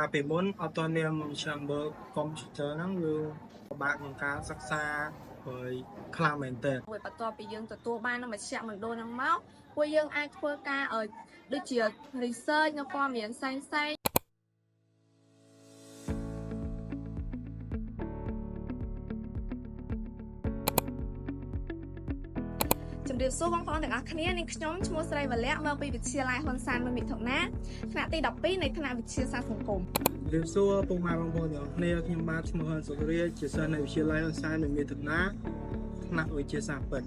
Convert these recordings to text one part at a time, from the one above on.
កាលពីមុនអត់ទាន់មានមជ្ឈមណ្ឌលកុំព្យូទ័រហ្នឹងវាពិបាកក្នុងការសិក្សាហើយខ្លាំងមែនទែន មួយបន្ទាប់ពីយើងទទួលបាននៅមជ្ឈមណ្ឌលហ្នឹងមកពួកយើងអាចធ្វើការឲ្យដូចជា research នៅព័ត៌មានផ្សេងៗ ជំរាបសួរបងប្អូនទាំងអស់គ្នានាងខ្ញុំឈ្មោះស្រីវលៈមកពីវិទ្យាល័យហ៊ុនសែនមួយមិថុនាថ្នាក់ទី12នៃថ្នាក់វិទ្យាសាស្ត្រសង្គម ជំរាបសួរពុកម៉ែបងប្អូនទាំងអស់គ្នាខ្ញុំបាទឈ្មោះហ៊ុនសុរាជាសិស្សនៅវិទ្យាល័យហ៊ុនសែនមួយមិថុនាថ្នាក់វិទ្យាសាស្ត្រពិត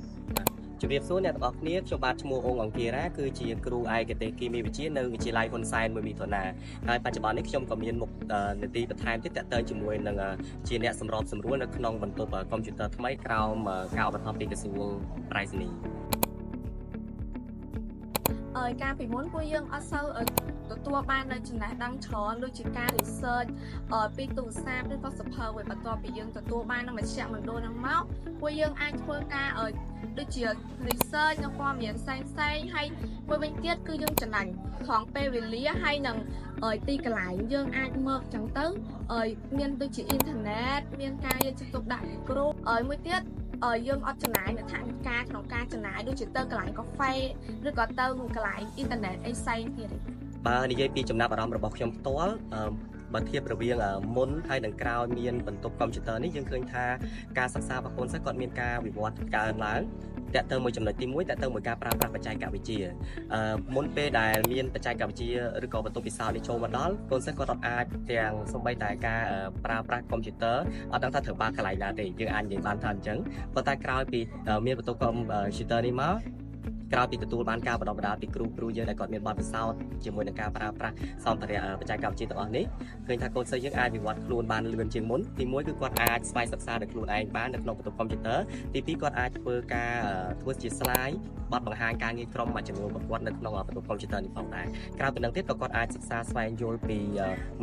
ជំរាបសួរអ្នកទាំងអស់គ្នាខ្ញុំបាទឈ្មោះអងអង្គារាគឺជាគ្រូឯកទេសគីមីវិទ្យានៅវិទ្យាល័យហ៊ុនសែនមួយមិថុនាហើយបច្ចុប្បន្ននេះខ្ញុំក៏មានមុខនាទីបន្ថែមទៀតតាក់ទងជាមួយនឹងជាអ្នកសម្របសម្រួលនៅក្នុងបន្ទប់កុំព្យូទ័រថ្មីក្រោមការឧបត្ថម្ភពីក្រសួងប្រៃសណីយ៍ អើយកាលពីមុនពួកយើងអត់សូវទទួលបាននៅចំណេះដឹងច្រើនដូចជាការ research ពីទូរស័ព្ទឬក៏សៀវភៅវិញបន្ទាប់ពីយើងទទួលបាននៅមជ្ឈមណ្ឌលហ្នឹងមកពួកយើងអាចធ្វើការដូចជា research នៅព័ត៌មានផ្សេងផ្សេងៗហើយមួយវិញទៀតគឺយើងចំណេញត្រង់ពេលវេលាហើយនឹងទីកន្លែងយើងអាចមកចឹងទៅមានដូចជាអ៊ីនធឺណិតមានការយកចិត្តទុកដាក់ពីគ្រូមួយទៀតយើងអត់ចំណាយនៅថវិកាក្នុងការចំណាយដូចជាទៅកន្លែងកាហ្វេ ឬក៏ទៅកន្លែងអ៊ីនធឺណិតអីផ្សេងទៀតទេ បើនិយាយពីចំណាប់អារម្មណ៍របស់ខ្ញុំផ្ទាល់បើធៀបរវាងមុនហើយនិងក្រោយមានបន្ទប់កុំព្យូទ័រនេះយើងឃើញថាការសិក្សារបស់កូនសិស្សគាត់មានការវិវត្តកើនឡើងតាក់ទងមួយចំណុចទី1តាក់ទងមួយការប្រើប្រាស់បច្ចេកវិទ្យាមុនពេលដែលមានបច្ចេកវិទ្យាឬក៏បន្ទប់ពិសោធន៍នេះចូលមកដល់កូនសិស្សគាត់អត់អាចទាំងសូម្បីតែការប្រើប្រាស់កុំព្យូទ័រអត់ដឹងថាត្រូវបើកកន្លែងណាទេយើងអាចនិយាយបានថាអញ្ចឹងប៉ុន្តែក្រោយពីមានបន្ទប់កុំព្យូទ័រនេះមកក្រោយពីទទួលបានការបណ្ដុះបណ្ដាលពីគ្រូគ្រូយើងដែលគាត់មានបទពិសោធន៍ជាមួយនឹងការប្រើប្រាស់សម្ភារៈបច្ចេកវិទ្យាទាំងអស់នេះឃើញថាកូនសិស្សយើងអាចវិវត្តខ្លួនបានលឿនជាងមុនទីមួយគឺគាត់អាចស្វែងសិក្សាដោយខ្លួនឯងបាននៅក្នុងបន្ទប់កុំព្យូទ័រទីពីរគាត់អាចធ្វើការធ្វើជា slide បទបង្ហាញការងារក្រុមមួយចំនួនរបស់គាត់នៅក្នុងបន្ទប់កុំព្យូទ័រនេះផងដែរក្រៅពីនឹងទៀតក៏គាត់អាចសិក្សាស្វែងយល់ពី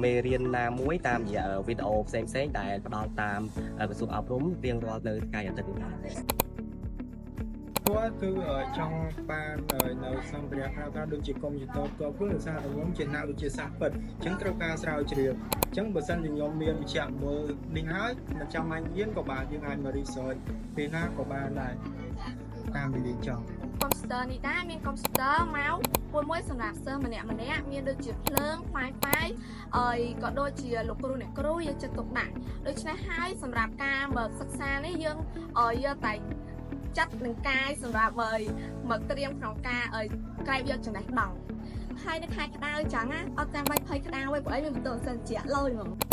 មេរៀនណាមួយតាមរយៈវីដេអូផ្សេងៗដែលផ្ដល់តាមក្រសួងអប់រំរៀងរាល់នៅថ្ងៃអាទិត្យនេះដែរ គាត់គឺចង់បាននៅសម្ភារៈប្រើប្រាស់ដូចជាកុំព្យូទ័រផ្ទាល់ខ្លួនដោយសារតែខ្ញុំជាអ្នកវិទ្យាសាស្ត្រពិតអញ្ចឹងត្រូវការស្រាវជ្រាវអញ្ចឹងបើសិនជាខ្ញុំមានវិជ្ជាមណ្ឌលនេះហើយមិនចាំបាច់រៀនក៏បានយើងអាចមក research ពេលណាក៏បានដែរតាមវិធីចង់ កុំព្យូទ័រនេះដែរមានកុំព្យូទ័រមកមួយមួយសម្រាប់សិស្សម្នាក់ម្នាក់មានដូចជាភ្លើង Wi-Fi អីក៏ដូចជាលោកគ្រូអ្នកគ្រូយកចិត្តទុកដាក់ដូច្នេះហើយសម្រាប់ការមកសិក្សានេះយើងយកតែចិត្តនិងកាយសម្រាប់ឲ្យមកត្រៀមក្នុងការឲ្យក្រែបយកចំណេះដឹងហើយនៅខែក្តៅចឹងណាអត់ចាំបាច់ភ័យក្តៅទេព្រោះអីមានបន្ទប់សិនជាលយហ្មង។